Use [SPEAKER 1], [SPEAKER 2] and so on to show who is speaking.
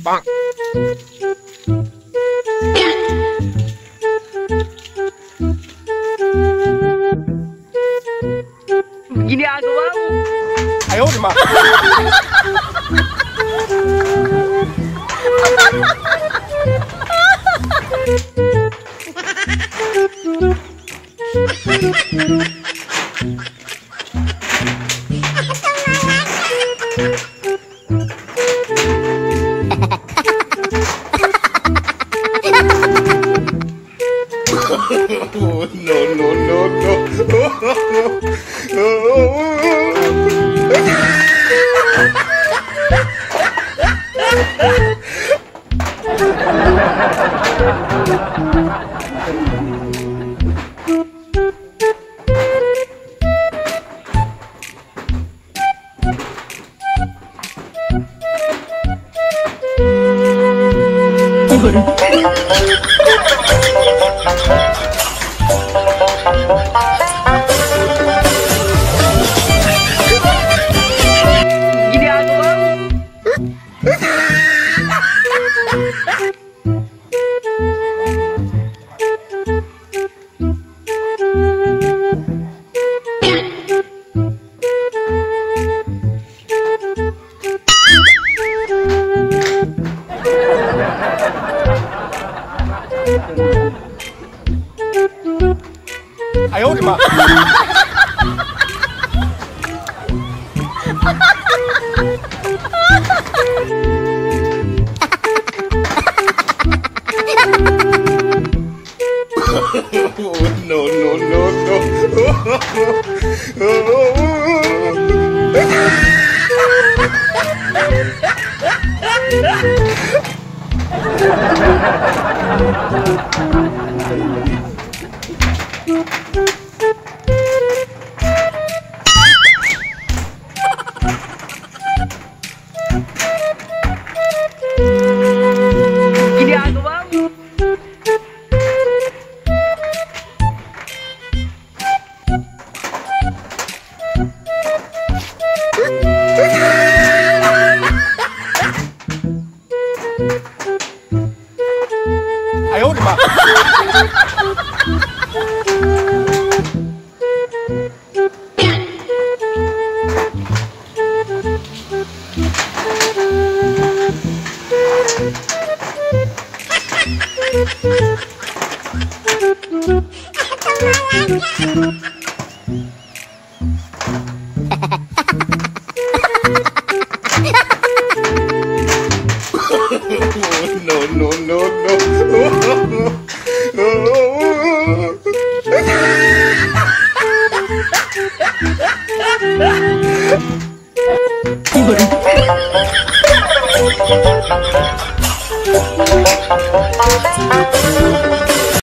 [SPEAKER 1] Bonk.
[SPEAKER 2] Ginagawa mo.
[SPEAKER 1] 哎呦我的妈！Oh, no, no, no, no.
[SPEAKER 2] Ginagawa mo.
[SPEAKER 1] 哎呦我的妈！No, no, no, no.
[SPEAKER 2] Ginagawa mo.
[SPEAKER 1] 哎呦我的妈！No, no, no, no.